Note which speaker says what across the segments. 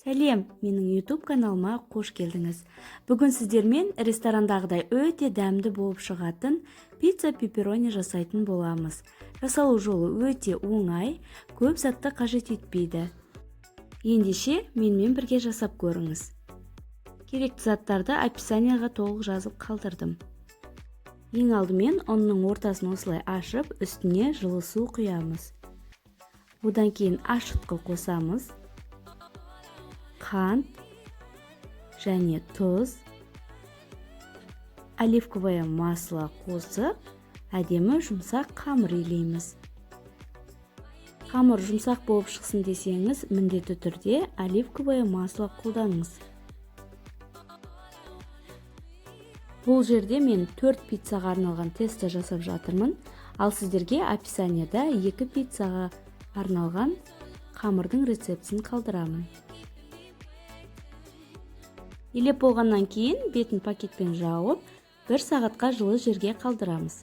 Speaker 1: Сәлем, менің YouTube каналыма қош келдіңіз. Бүгін сіздермен ресторандағыдай өте дәмді болып шығатын пицца пепперони жасайтын боламыз. Жасалу жолы өте оңай, көп затты қажет етпейді. Ендеше менімен бірге жасап көріңіз. Керекті заттарды описанияға толық жазып қалдырдым. Ең алдымен ұнның ортасын осылай ашып, үстіне жылы су құямыз. Одан кейін ашытқы қосамыз. Қант және тұз, оливковое масло қосып, әдемі жұмсақ қамыр илейміз. Қамыр жұмсақ болып шықсын десеңіз, міндетті түрде оливковое масло қолданыңыз. Бұл жерде мен 4 пиццаға арналған тесто жасап жатырмын, ал сіздерге описанияда 2 пиццаға арналған қамырдың рецептісін қалдырамын. Илеп болғаннан кейін бетін пакетпен жауып, 1 сағатқа жылы жерге қалдырамыз.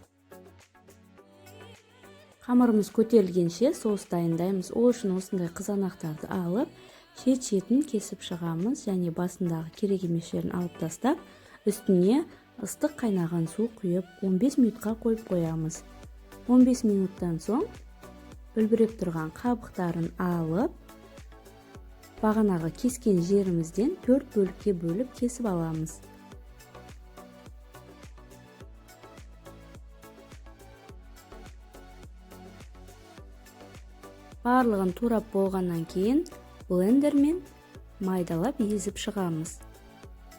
Speaker 1: Қамырымыз көтерілгенше соус дайындаймыз. Ол үшін осындай қызанақтарды алып, шет-шетін кесіп шығамыз және басындағы керек емес жерін алып тастап, үстіне ыстық қайнаған су құйып, 15 минутқа қойып қоямыз. 15 минуттан соң үлбіреп тұрған қабықтарын алып, бағанағы кескен жерімізден 4 бөлікке бөліп кесіп аламыз. Барлығын турап болғаннан кейін блендермен майдалап езіп шығамыз.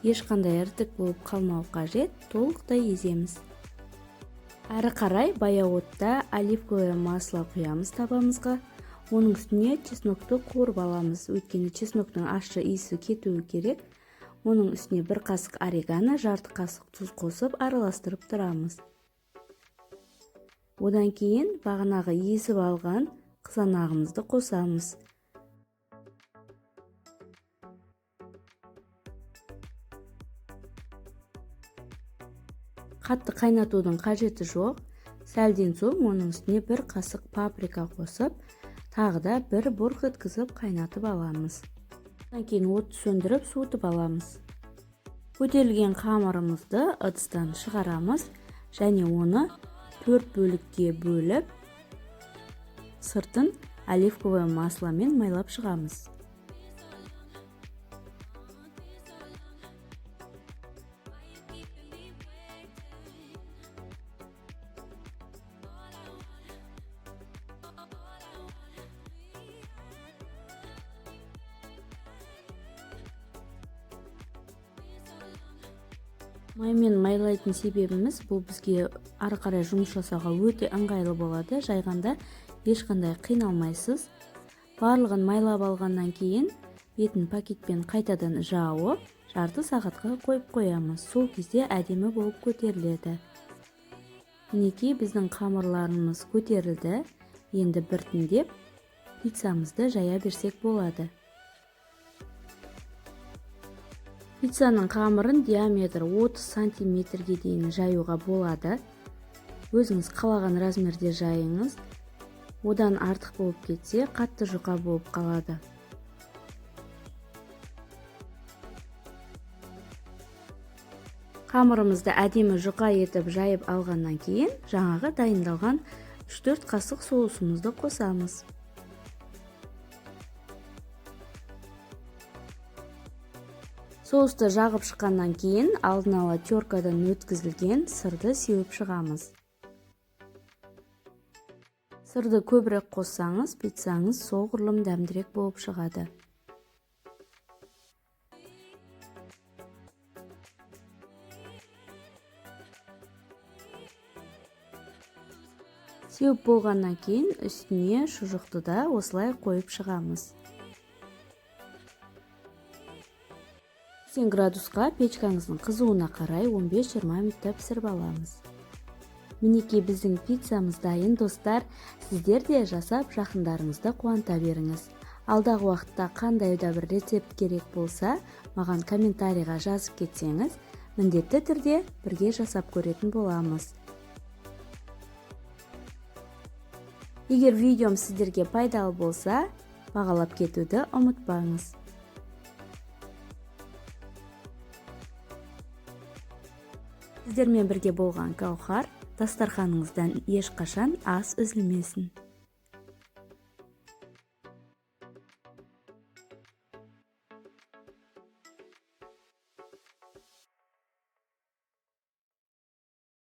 Speaker 1: Ешқандай ірітік болып қалмау қажет, толықтай еземіз. Әрі қарай баяу отта оливковое масло құямыз табамызға. Оның үстіне чеснокты қуырып аламыз, өйткені чесноктың ащы иісі кетуі керек. Оның үстіне 1 қасық орегано, жарты қасық тұз қосып араластырып тұрамыз. Одан кейін бағанағы езіп алған қызанағымызды қосамыз. Қатты қайнатудың қажеті жоқ. Сәлден соң оның үстіне 1 қасық паприка қосып, тағы да бір бұрқ еткізіп қайнатып аламыз. Одан кейін отты сөндіріп суытып аламыз. Көтерілген қамырымызды ыдыстан шығарамыз және оны 4 бөлікке бөліп, сыртын оливковое масломен майлап шығамыз. Маймен майлайтын себебіміз, бұл бізге ары қарай жұмыс жасауға өте ыңғайлы болады. Жайғанда ешқандай қиналмайсыз. Барлығын майлап алғаннан кейін бетін пакетпен қайтадан жауып, жарты сағатқа қойып қоямыз. Сол кезде әдемі болып көтеріледі. Мінекей, біздің қамырларымыз көтерілді. Енді біртіндеп пиццамызды жая берсек болады. Пиццаның қамырын диаметрі 30 сантиметрге дейін жаюға болады. Өзіңіз қалаған размерде жайыңыз. Одан артық болып кетсе, қатты жұқа болып қалады. Қамырымызды әдемі жұқа етіп жайып алғаннан кейін жаңағы дайындалған 3-4 қасық соусымызды қосамыз. Соусты жағып шыққаннан кейін алдын ала теркадан өткізілген сырды сеуіп шығамыз. Сырды көбірек қоссаңыз, пиццаңыз соғұрлым дәмдірек болып шығады. Сеуіп болғаннан кейін үстіне шұжықты да осылай қойып шығамыз. 80 градусқа печкаңыздың қызуына қарай 15-20 минутта пісіріп аламыз. Мінекей, біздің пиццамыз дайын, достар. Сіздер де жасап жақындарыңызды қуанта беріңіз. Алдағы уақытта қандай да бір рецепт керек болса, маған комментарийға жазып кетсеңіз, міндетті түрде бірге жасап көретін боламыз. Егер видеом сіздерге пайдалы болса, бағалап кетуді ұмытпаңыз. Сіздермен бірге болған Гауһар. Дастарханыңыздан ешқашан ас үзілмесін.